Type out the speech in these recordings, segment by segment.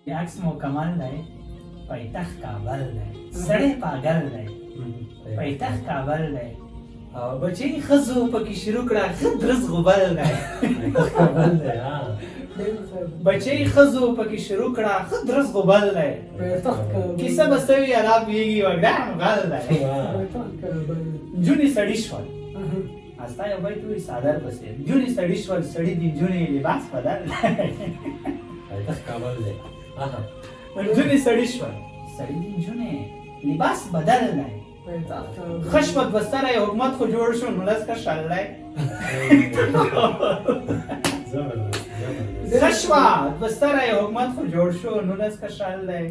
عکس مکمل دی، پایتخت کابل دی، سړی پاګل دی، پایتخت کابل دی، او بچی ښځو پکې شروع کړه ښه درز غوبل دی. پایتخت کابل دی، ها. بچی ښځو پکې شروع کړه ښه درز غوبل دی. پایتخت کابل. کیسه به څه وي الله پوهېږي، وګړه هم غل دی. پایتخت کابل. نجونې سړي شول، ستا یو بیت ووایي څادر پسې، نجونې سړي شول، سړي دي نجونې لباس بدل دی. پایتخت کابل دی. نجونې سړي شول، سړي دي نجونې لباس بدل دی. ښه شوه دوه سری حکومت خو جوړ شو، 19 که 20 دی. ښه شوه دوه سری حکومت خو جوړ شو، 19 که 20 دی.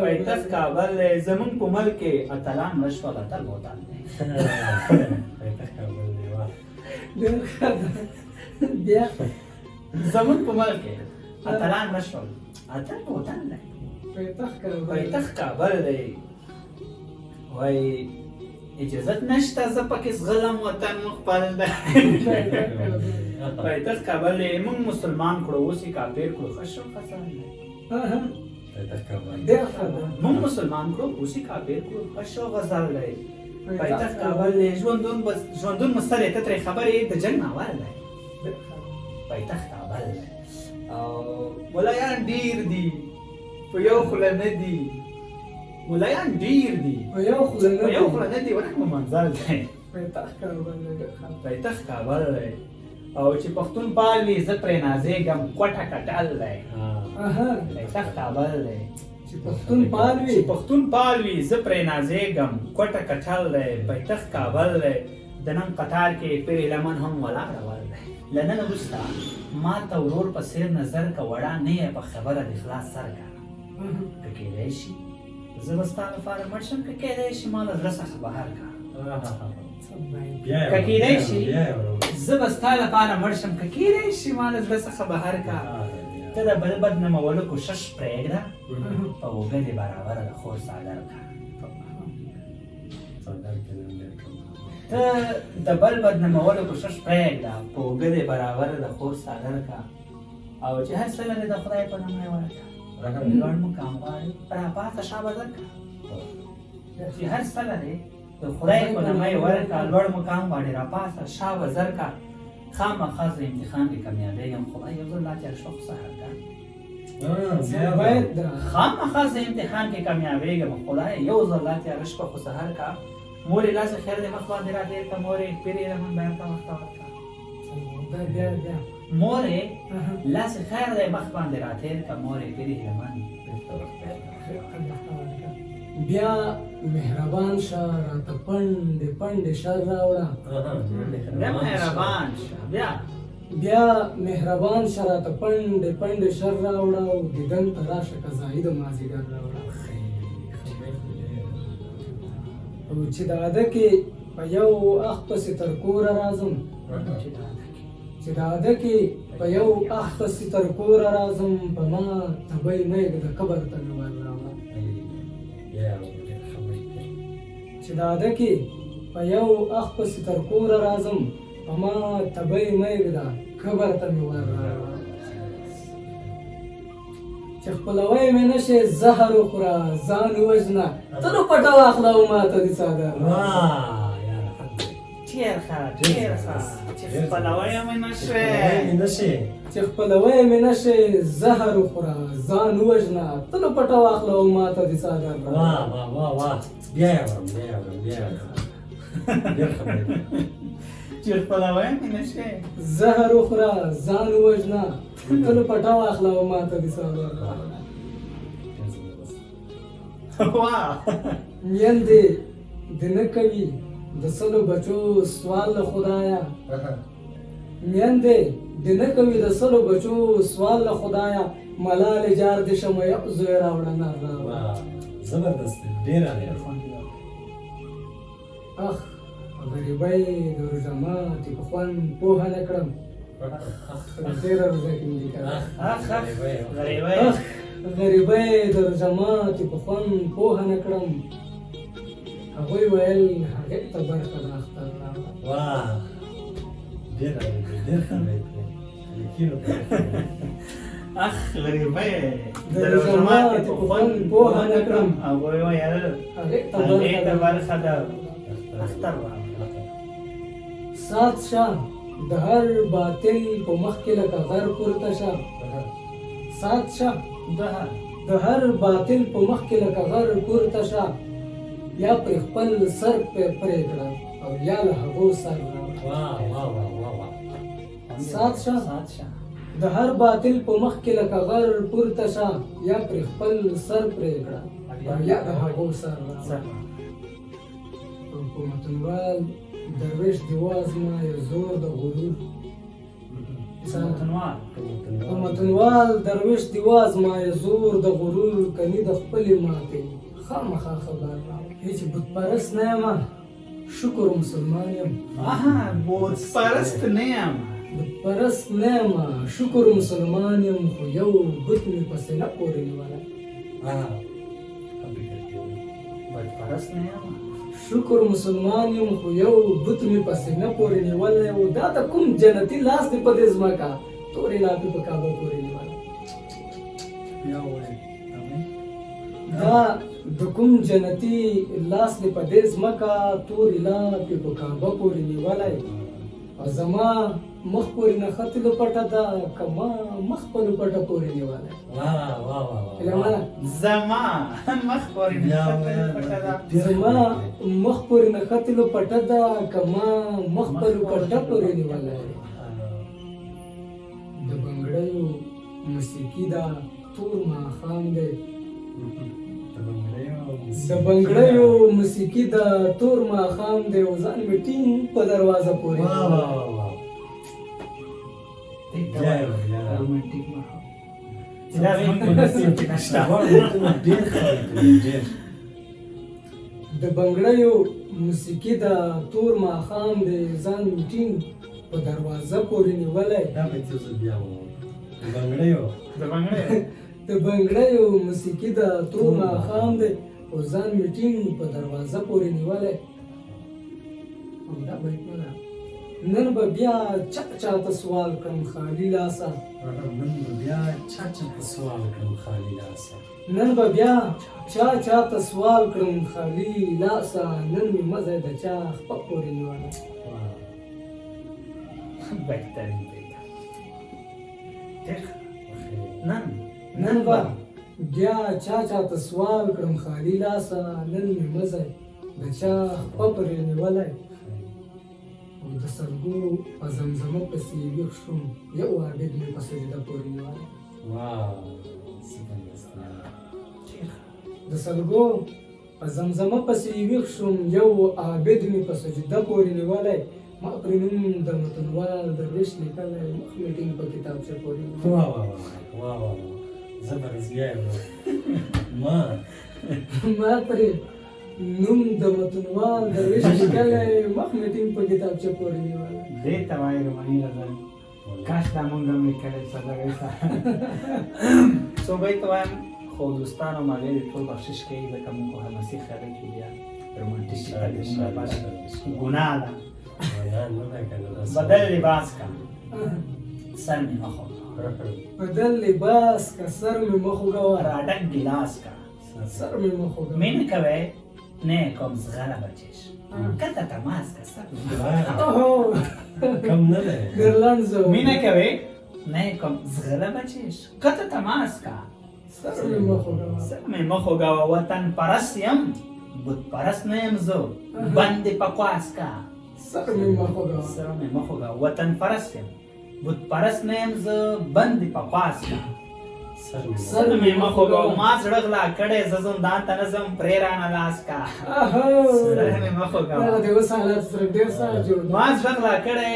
پایتخت کابل دی. زمونږ په ملک کې اتلان مړه شول، اتل بوتل دی. پایتخت کابل دی، واه. ډېر ښه ده. بیا زمونږ په ملک کې اتلان مړه شول، اتل بوتل دی. پایتخت کابل دی. وای اجازت نشته زه پکې زغلم، وطن مو خپل دی. پایتخت کابل دی. موږ مسلمان کړو، اوس یې کافر کړو، ښه شو غزل دی. موږ مسلمان کړو، اوس یې کافر کړو، ښه شو غزل دی. پایتخت کابل دی. ژوندون بس ژوندون مستری، ته ترې خبر یې د جنګ ناول دی. پایتخت کابل دی. او ملایان ډیر دي په یو خوله نه دي، ملایان ډیر دي په یو خوله په یو خوله نه دي، ورک مو منزل دی. پایتخت کابل دی. پایتخت کابل دی. او چې پښتون پال وي زه پرې نازېږم، کوټه کټل دی. پایتخت کابل دی. چې پښتون پال وي، چې پښتون پال وي زه پرې نازېږم، کوټه کټل دی. پایتخت کابل دی. د نن قطار کې پیر لمن هم ولاړه ول دی. له نن وروسته ما ته ورور په څېر نظر که، وړا نه یې په خبره دې خلاص سر که. که کېدای شي زه به ستا لپاره مړ شم، که کېدای شي ما له زړه څخه بهر که. که کېدای شي زه به ستا لپاره مړ شم، که کېدای شي ما له زړه څخه بهر که. ته د بل بدنامولو کوشش پرېږده، په اوږه دې برابره د خور څادر که. ته د بل بدنامولو کوشش پرېږده، په اوږه دې برابره د خور څادر که. او چې هر څه لرې د خدای په نوم یې ورکړه، لوړ مقام غواړې راپاڅه شابه درکړه. چې هر څه لرې د خدای په نامه یې ورکړه، لوړ مقام غواړې راپاڅه شابه زرکه. خامخا زه امتحان کې کامیابېږم، خدای یو ځل لا تېر شوه خو سهار که. خامخا زه امتحان کې کامیابېږم، خدای یو ځل لا تیاره شپه خو سهار که. مورې لاس خیر دې مخ باندې را تېر که، مورې پیرې لمن بیرته وخته ورکړه. مورې لاس خیر دی مخ باندې را تېر که، مورې پیرې لمن. بیا مهربان شه راته پنډې پنډې شر راوړه. بیا مهربان شه، بیا بیا مهربان شه راته پنډې پنډې شر راوړه، او دیدن ته راشه که ځای د مازدیګر راوړه. او چې د عاده کې په یو اخ پسې تر کوره راځم، چې د عاده کې په یو اخ پسې تر کوره راځم، په ما تبۍ مه ږده قبر ته مې ور راوړه. چې د عاده کې په یو اخ پسې تر کوره راځم، په ما تبۍ مه ږده قبر ته مې ور راوړه. چې خپلوی مې نه شې زهر وخوره ځان ووژنه، ته نو پټه واخله او ما ته دې څادر. ډېر ښه، ډېر ښه. چې خپلوی مې نه شې، چې خپلوی مې نه شې زهر وخوره ځان ووژنه، ته نو پټه واخله او ما ته دې څادر. واه واه واه واه، بیا یې اورم، بیا یې اورم، بیا یې اورم. ډېر ښه بیت. چې خپلوی مې نه شې زهر وخوره ځان ووژنه، ته نو پټه واخله او ما ته دې څادر. واه. میندې دې نه کوي د سلو بچو سوال له خدایه، میندې دې نه کوي د سلو بچو سوال له خدایه، ملالې جار دې شمه یو زوی راوړه نر راوړه. زبردست، ډېر عالي. اخ غریبۍ د روژه ماتې په خوند پوهه نه کړم، تېره روژه کې مې لیکله. اخ غریبۍ د روژه ماتې په خوند پوهه نه کړم، هغوی ویل هغې ته برخه د اختر راوړه. واه، ډېر عالي دی، ډېر ښه بیت دی. لیکلو ته. اخ غریبه د روژه ماتي په خوند پوهه نه کړم. هغوی ویل هغې ته هغې ته برخه ده. برخه ده اختر راغی. سات شه د هر باطل په مخ کې لکه غر پورته شه. سات شه د هر باطل په مخ کې لکه غر پورته شه، یا پرې خپل سر پرې کړه او یا له هغو سر راوړه. واه واه واه واه واه. سات شه سات شه د هر باطل په مخ کې لکه غر پورته شه، یا پرې خپل سر پرې کړه او یا د هغو سر راوړه. په متنوال درویش دی وازما یو زور د غرور. متنوال په متنوال درویش دی وازما یو زور د غرور، کني د خپلې ماتې خامخا خبر راوړه. هیڅ بت پرست نه یم، شکر مسلمان یم. آها بت پرست نه یم. بت پرست نه یم، شکر مسلمان یم، خو یو بت مې په سینه پورې نیولی. بت پرست نه یم، شکر مسلمان یم، خو یو بت مې په سینه پورې نیولی. او دا د کوم جنتي لاس دی په دې ځمکه تورې لاپې په کعبه پورې نیولی. دا د کوم جنتي لاس دی په دې ځمکه تورې لاپې په کعبه پورې نیولی. او زما مخ پورې نښتې لوپټه ده، که ما مخ په لوپټه پورې نیولی. واه واه واه. زما مخ پورې نښتې لوپټه ده. زما مخ پورې نښتې لوپټه ده، که ما مخ په لوپټه پورې نیولی. د بنګړیو موسیقي ده تور ماښام دی. د بنګړیو موسیقي ده تور ماښام دی، او ځان مې ټینګ په دروازه پورې. واه واه واه. رومانټیک ماحول چې دا زموږ په نصیب کې نشته. د بنګړیو موسیقي ده تور ماښام دی، ځان مې ټینګ په دروازه پورې نیولی. دا به یو ځل بیا ووایم. د بنګړیو د بنګړیو د بنګړیو موسیقي ده تور ماښام دی، او ځان مې ټینګ په دروازه پورې نیولی. او دا بیت نه ده. نن به بیا چا چا ته سوال کړم خالي لاسه. نن به بیا چا چا ته سوال کړم خالي لاسه. نن به بیا چا چا ته سوال کړم خالي لاسه، نن مې مزه د چا خپه پورې نیولی. بهترین بیت. ډېر ښه. نن نن به بیا چا چا ته سوال کړم خالي لاسه، نن مې مزه د چا خپه پورې نیولی. او د سلګو په زمزمه پسې ویښ شوم، یو عابد مې په سجده پورې نیولی. د سلګو په زمزمه پسې ویښ شوم، یو عابد مې په سجده پورې نیولی. ما پرې نوم د متنوال درویش لیکلی، مخ مې ټینګ په کتابچه پورې نیولی. واه واه واه واه. زبردست. بیا ما ما پرې نوم د متنوال درویش لیکلی، مخ مې ټینګ په کتابچه پورې نیولی. دې ته وایي روماني غزل. کاش دا مونږ هم لیکلی ساده. څو بیته وایم، خو دوستانو مالې دې ټول بخشش کوي، ځکه مونږ خو حماسي خلک یو، بیا رومانټیک لیکل زموږ لپاره ګناه ده. بدل لباس کا سر مې مه خوږوه. بدل لباس کا سر مې مه خوږوه. راډک ګیلاس کا سر مې مه خوږوه. مینه کوې نه کوم زغله بچیش کته تماس کا سر. کم نه دی. ډېر لنډ ځواب. مینه کوې نه کوم زغله بچیش کته تماس کا سر مې مه خوږوه. سر مې مه خوږوه. وطن پرست یم بت پرست نه یم زه، بند پکواس کا سر مې مه خوږوه. سر مې مه خوږوه. وطن پرست یم بت پرست نه یم زه، بند پکواس کا سر مې مه خوږوه. ما زړه غلا کړی زه زندان ته نه ځم، پرې رانه لاس کا. سر مې مه خوږوه. دغه د اوس حالات سره ډېر ساده جوړ دی. ما زړه غلا کړی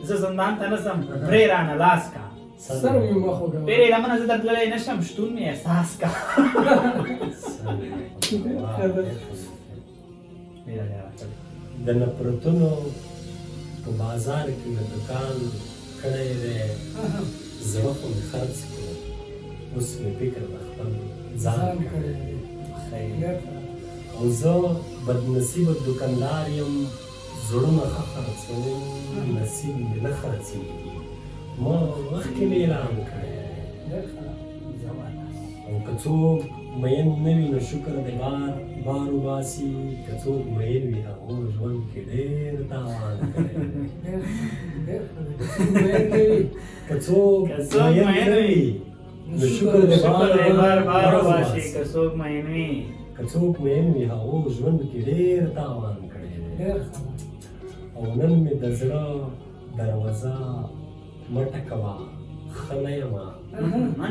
زه زندان ته نه ځم، پرې رانه لاس کا. سر مې مه خوږوه. پرې لمنه زه درتللی نه شم، شتون مې احساس کا. د نفرتونو په بازار کې مې دوکان کړی دی، زړه خو مې خرڅ کړو، اوس مې فکر د خپل ځان کړی دی. او زه بدنصیبه دوکاندار یم، زړونه ښه خرڅوم، نصیب مې نه خرڅېږي. ما مخکې مې اعلان کړی، او که څوک مین نه وي نو شکر دی بار وباسي، که څوک مین وي هغو ژوند کې ډېر تاوان کړی. که څوک مین نه وي نو شکر دی بار وباسي، که څوک مین وي، که څوک مین وي هغو ژوند کې ډېر تاوان کړی دی. او نن مې د زړه دروازه مه ټکوه، ښه نه یمه،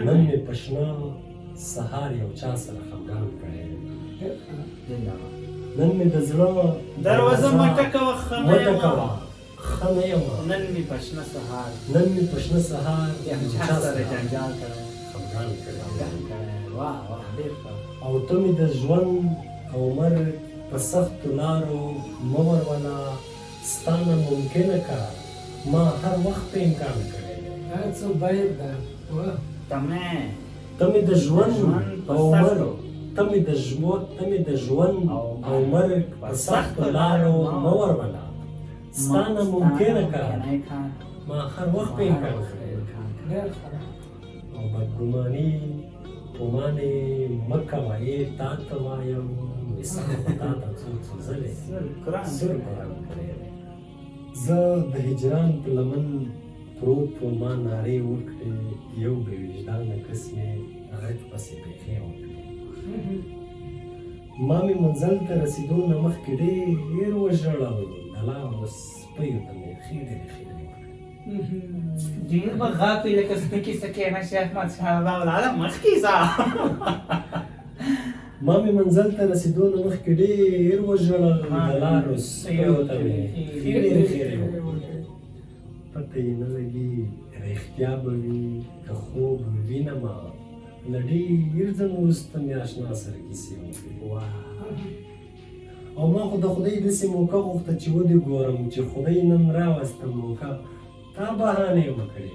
نن مې په شنه سهار یو چا سره خفګان کړی دی. نن مې د زړه دروازه مه ټکوه، ښه نه یمه، نن مې په شنه سهار، نن مې په شنه سهار یو چا سره جنجال کړی، خفګان کړی. واه واه، ډېر ښه. او ته مې د ژوند او مرګ په سختو لارو مه وروله، ستا نه ممکنه کار ما هر وخت په امکان کړی دی. دا څه بیت ده؟ ته مې د ژوند او مرګ، ته مې د ژوند او مرګ په سختو لارو مه وروله، ستا نه ممکنه کار ما هر وخت په امکان کړی دی. او بدګماني په مانې مه کوه، ای تا ته وایم وصال خو تا ته څو څو ځلې سور قرآن کړی دی. زه د هجران په لمن پروت وم، ما نارې وکړې، یو بې وجدانه کس مې غږ پسې پېښې وکړې. ما مې منزل ته رسېدو نه مخکې ډېر وژړل، د لارو سپیو ته مې ښې ډېرې ښېرې وکړې. ډېر به غاپې لکه سپکې سکې نه شي احمد شاه بابا ولاړه مخکې ځه. ما مې منزل ته رسېدو نه مخکې ډېر وژړل، د لارو سپیو ته مې ښې ډېرې ښېرې وکړې. پته یې نه لګي رښتیا به وي که خوب وینمه، له ډېر ځنډ وروسته مې اشنا سره کیسې وکړې. او ما خو د خدای داسې موقع غوښته چې ودې ګورم، چې خدای نن راوسته موقع تا بهانې وکړې.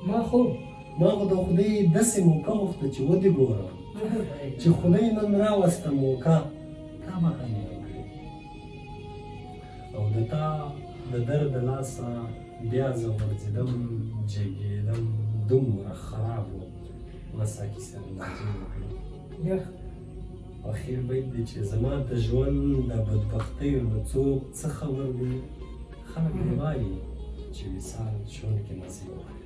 ما خو د خدای داسې موقع غوښته چې ودې ګورم، چې خدای نن راوسته موقع تا بهانې وکړې. او د تا د درد لاسه بیا زه غورځېدم، جګېدم، دومره خراب وم، ما ساقي سره لانجې وکړې. اخیر بیت دی چې زما د ژوند د بدبختیو نه څوک څه خبر دي، خلک دې وایي چې وصال ژوند کې مزې وکړې.